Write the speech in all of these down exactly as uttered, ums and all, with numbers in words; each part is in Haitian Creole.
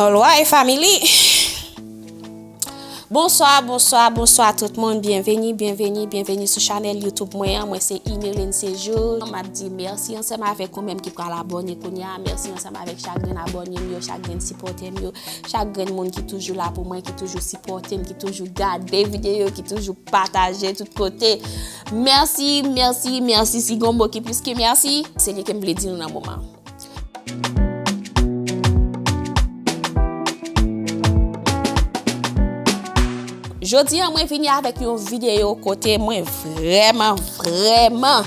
Alright, family. Bonswa, bonswa, bonswa tout moun. Byenveni, byenveni, byenveni sou chanèl YouTube mwen an. Mwen se Imerlene Séjour. M ap di mèsi ansanm avèk ou menm ki pral abòne kounye a. Mèsi ansanm avèk chak grenn abòne m yo, chak grenn sipòtè m yo, chak grenn moun ki toujou la pou mwen, ki toujou sipòte m, ki toujou gade videyo, ki toujou pataje tout kote. Mèsi, mèsi, mèsi. Si gon mo ki plis ke mèsi, se li ke m vle di nou nan moman. Jodi a, mwen vini avèk yon videyo kote mwen vrèman, vrèman,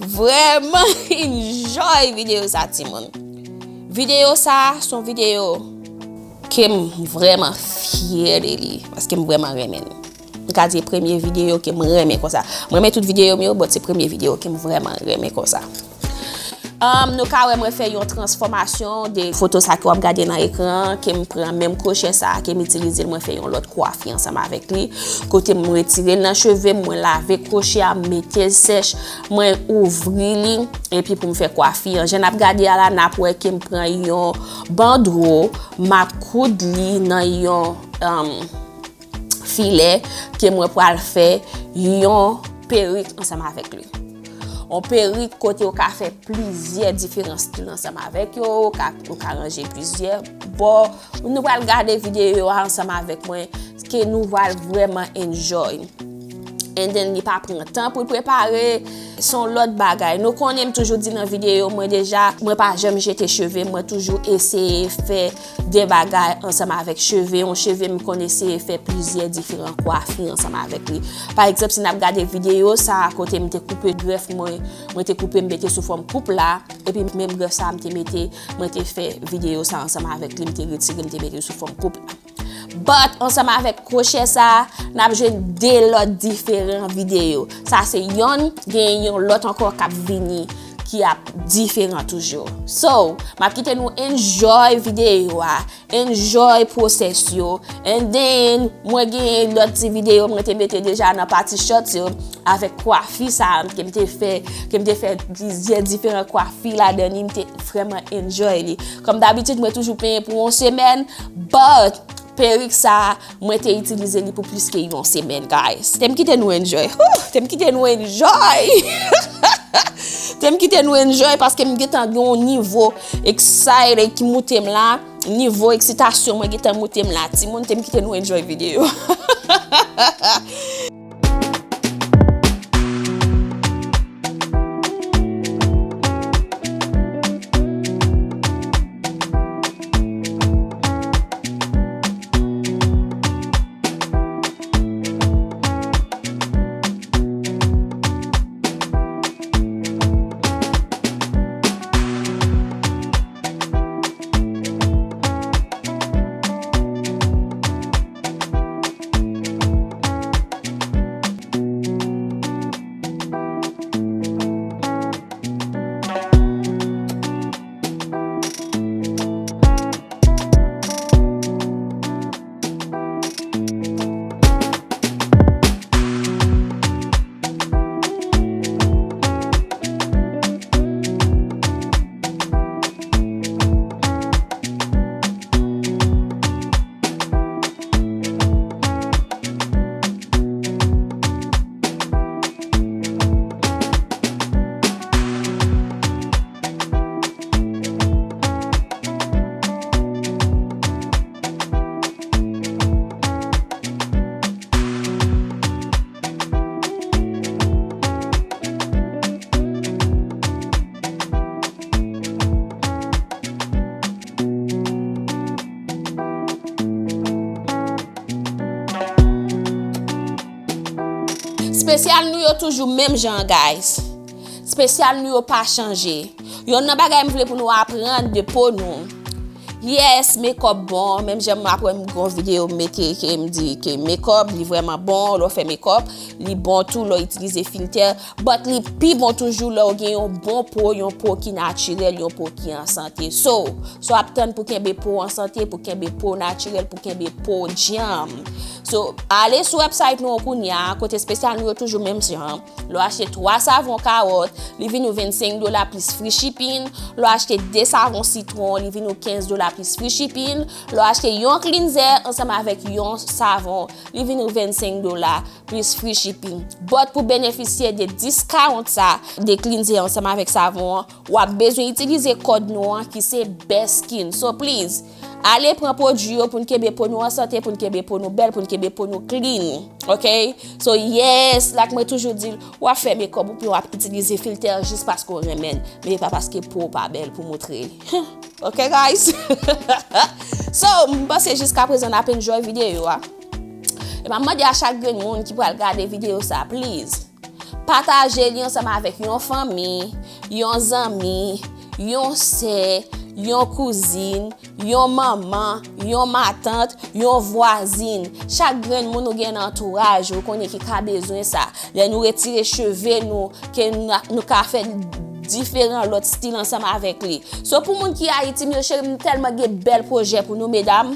vrèman enjoy videyo sa, timoun. Videyo sa, se yon videyo ke m vrèman fyè de li, paske m vrèman renmen l. M ka di premye videyo ke m renmen konsa. Mwen renmen tout videyo m yo, but se premye videyo ke m vrèman renmen konsa. Um, nou ka wè mwen fè yon transfòmasyon de foto sa ke w ap gade nan ekran an, ke m pran menm kwochè sa a, ke m itilize l, mwen fè yon lòt kwafi ansanm avèk li. Kote m retire l nan cheve m, mwen lave kwochè a, m mete l sèch, mwen ouvri li, epi pou m fè kwafi an. Jan n ap gade a la, n ap wè ke m pran yon bandwo, m ap koud li nan yon, um, filè ke mwen pral fè yon perik ansanm avèk li. Yon perik kote ou ka fè plizyè diferan stil ansanm avèk yo, ou ka, ou ka ranje plizyè bò. Nou pral gade videyo a ansanm avèk mwen, ke nou pral vrèman enjoy. And then, li pa pran tan pou l prepare, se yon lòt bagay. Nou konnen m toujou di nan videyo mwen deja, mwen pa janm jete cheve m, mwen toujou eseye fè de bagay ansanm avèk cheve. Yon cheve m konn eseye fè plizyè diferan kwafi ansanm avèk li. Pa egzanp, si n ap gade videyo sa a kote m te koupe grèf mwen, mwen te koupe m mete sou fòm koup la, epi menm grèf sa a m te mete, mwen te fè videyo sa a ansanm avèk li, m te retire, m te mete sou fòm koup la. But ansanm avèk kwochè sa a, n ap jwenn de lòt diferan videyo. Sa se yonn, gen yon lòt ankò k ap vini ki ap diferan toujou. So, m ap kite nou enjoy videyo a, enjoy pwosès yo, and then mwen gen lòt ti videyo mwen te mete deja nan pati shorts yo, avèk kwafi sa a ke m te fè, ke m te fè plizyè diferan kwafi ladan li, m te vrèman enjoy li. Kòm dabitid, mwen toujou penyen pou yon semèn, but perik sa a, mwen te itilize li pou plis ke yon semèn, guys. Te m kite nou enjoy. Whew! Te m kite nou enjoy. Te m kite nou enjoy paske m gentan gen yon nivo excited ki moute m la. Nivo eksitasyon mwen gentan moute m la. Timoun, te m kite nou enjoy videyo. Spesyal nou yo toujou menm jan, guys. Spesyal nou yo pa chanje. Yonn nan bagay m vle pou nou aprann de po nou. Yes, makeup bon. Menm jan m ap wè m gon videyo m mete ke m di ke makeup, li vrèman bon. Lè w fè makeup, li bon tou lè w itilize filtè. But li pi bon toujou lè w gen yon bon po, yon po ki natirèl, yon po ki an sante. So, so ap tann pou kenbe po an sante, pou kenbe po natirèl, pou kenbe po djanm. So, ale sou website nou an kounye a, kote spesyal nou yo toujou menm jan. Lè w achte twa savon kawòt, li vin ou vennsenk dola plis free shipping. Lè w achte de savon sitwon, li vin ou kenz dola plis free shipping. Lè w achte yon cleanser ansanm avèk yon savon, li vin yon vennsenk dola plis free shipping. But pou benefisye de discount sa, de cleanser ansanm avèk savon an, w ap bezwen itilize kòd nou an ki se Best Skin. So please, ale pran pwodui yo pou n kenbe po nou an sante, pou n kenbe po nou bèl, pou n kenbe po nou clean. Ok? So yes, like mwen toujou di l, w ap fè makeup ou byen w ap itilize filtè jis paske w renmen l, men pa paske po w pa bèl pou moutre li. Ok guys? So, m panse jiska prezan n ap enjoy videyo a. E m ap mande a chak grenn moun ki pral gade videyo sa, please, pataje li ansanm avèk yon fanmi, yon zanmi, yon sè, yon kouzin, yon manman, yon matant, yon vwazin. Chak grenn moun ou gen nan antouraj ou konnen ki ka bezwen sa. Lè nou retire cheve nou, ke nou, nou ka fè diferan lòt stil ansanm avèk li. So pou moun ki Ayiti, m yo cheri, m tèlman gen bèl pwojè pou nou, medam.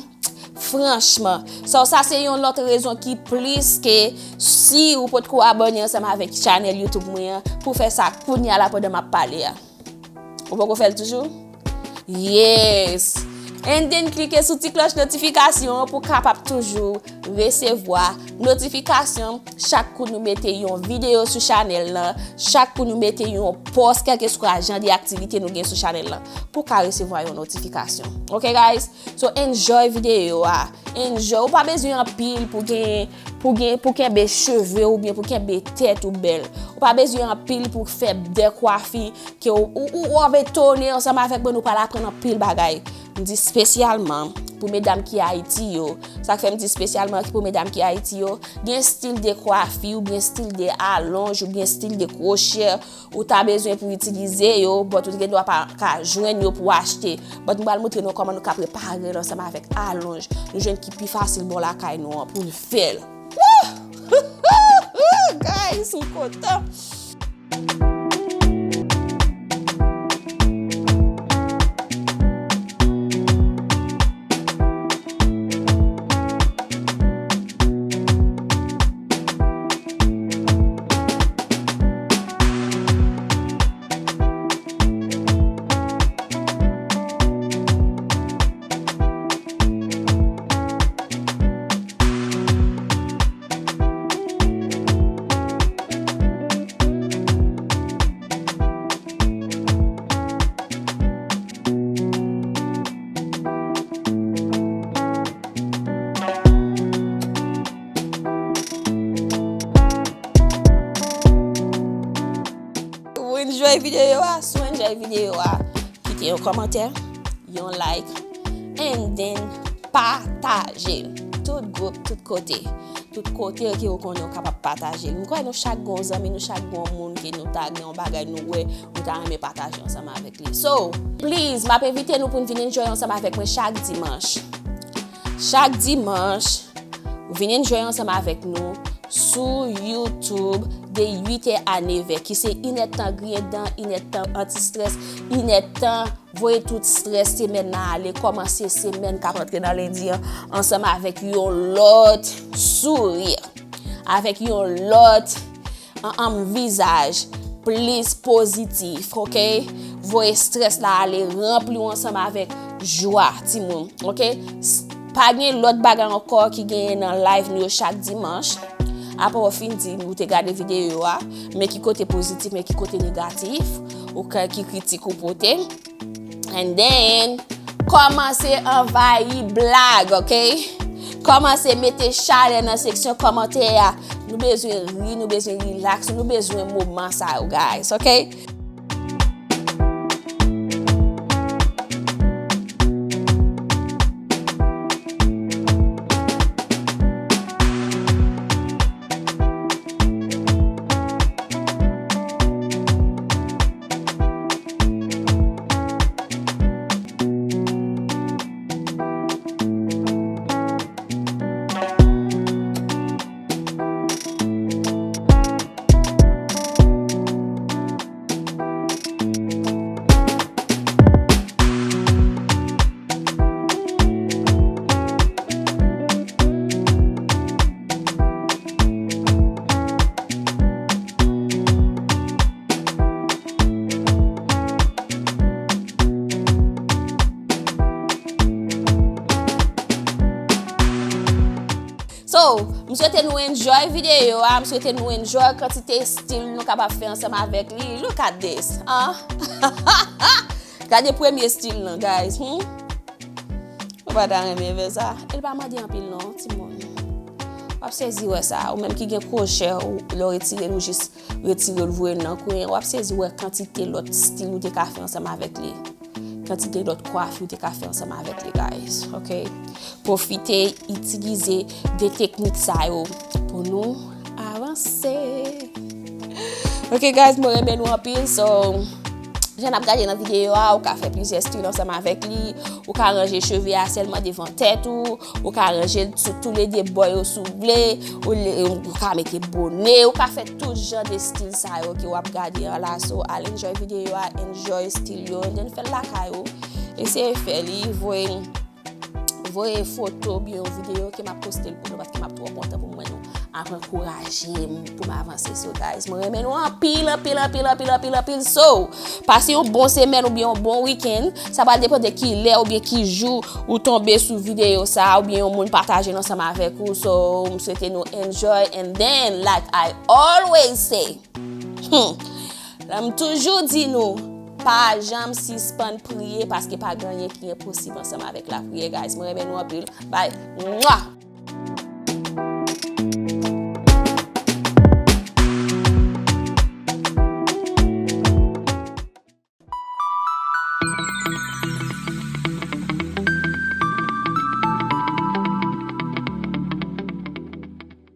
Franchman. So sa se yon lòt rezon ki plis ke si ou potko abòne ansanm avèk chanèl YouTube mwen an, pou fè sa kounye a la pandan m ap pale a. Ou poko fè l toujou? Yes! And then klike sou ti klòch notifikasyon an pou w kapab toujou resevwa notifikasyon chak kou nou mete yon videyo sou chanèl lan, chak kou nou mete yon pòs, kèlkeswa jan de aktivite nou gen sou chanèl lan, pou w ka resevwa yon notifikasyon. Ok guys? So enjoy videyo a. Enjoy. Ou pa bezwen anpil pou gen, pou gen, pou kenbe cheve oubyen pou kenbe tèt ou bèl. Ou pa bezwen anpil pou fè de kwafi ke ou, ou, ou, ou ap etone ansanm avèk mwen, nou pral aprann anpil bagay. M di espesyalman pou medam ki Ayiti yo. Sa k fè m di espesyalman pou medam ki Ayiti yo, gen stil de kwafi oubyen stil de alonj oubyen stil de kwochè ou ta bezwen pou itilize yo, but ou gen dwa pa ka jwenn yo pou achte. But m pral montre nou kòman nou ka prepare l ansanm avèk alonj. Nou jwenn ki pi fasil bò lakay nou an pou n fè l. Woo! Guys, m kontan. Ou enjoy videyo a? Si w enjoy videyo a, kite yon kòmantè, yon like, and then pataje l. Tout gwoup, tout kote. Tout kote ke ou konnen ou kapab pataje l. M kwè nou chak gen yon zanmi, nou chak gen yon moun ke nou ta gen yon bagay nou wè, nou ta renmen pataje ansanm avèk li. So, please, m ap envite nou pou n vin enjoy ansanm avèk mwen chak dimanch. Chak dimanch, vin enjoy ansanm avèk nou sou YouTube de uit è a nèf è, ki se inèdtan griyen dan, inèdtan anti-strès, inèdtan voye tout strès semèn nan ale, kòmanse semèn k ap antre nan lendi an ansanm avèk yon lòt souri, avèk yon lòt an, an vizaj plis pozitif, ok? Voye strès la ale, ranpli w ansanm avèk jwa, timoun, ok? S-, pa gen lòt bagay ankò ki genyen nan live nou yo chak dimanch. Apa w fin di ou te gade videyo a, men ki kote pozitif, men ki kote negatif, ou ka, ki kritik ou pote. And then, kòmanse anvayi blag, ok? Kòmanse mete chalè nan seksyon kòmantè a. Nou bezwen ri, nou bezwen relax, nou bezwen moman sa yo, guys, ok? So, m swete nou enjoy videyo a, m swete nou enjoy kantite stil nou kapab fè ansanm avèk li. Look at this, ah. Gade premye stil lan, guys. Hmm? Ou pa ta renmen vè sa? E l pa mande anpil non, timoun. W ap sezi wè sa. Ou menm ki gen kwochè, ou, lè w retire l, ou jis retire l, voye l nan kwen. W ap sezi wè kantite lòt stil ou te ka fè ansanm avèk li. Kantite lòt kwafi ou te ka fè ansanm avèk li, guys. Ok? Pwofite itilize de teknik sa yo pou nou avanse. Ok, guys, mwen renmen nou anpil. So, jan n ap gade nan videyo a, ou ka fè plizyè stil ansanm avèk li. Ou ka ranje cheve a sèlman devan tèt ou. Ou ka ranje l sou toulede bò yo si w vle. Ou, le- ou ka mete bone. Ou ka fè tout jan de stil sa yo ke w ap gade an la. So, al enjoy videyo a, enjoy stil yo, and then fè l lakay ou. Eseye fè li, voye, voye foto oubyen yon videyo ke m ap poste l pou nou, paske m ap twò kontan pou m wè nou ap ankouraje m pou m avanse. So, guys, mwen renmen nou anpil, anpil, anpil, anpil, anpil, anpil. So, pase yon bon semèn oubyen yon bon wikenn. Sa pral depann de ki lè oubyen ki jou ou tonbe sou videyo sa a, oubyen yon moun pataje l ansanm avèk ou. So, m swete nou enjoy. And then, like I always say, hmm, m toujou di nou, pa janm sispann priye, paske pa gen anyen ki enposib ansanm avèk lapriyè, guys. Mwen renmen nou anpil. Bye. Mwah!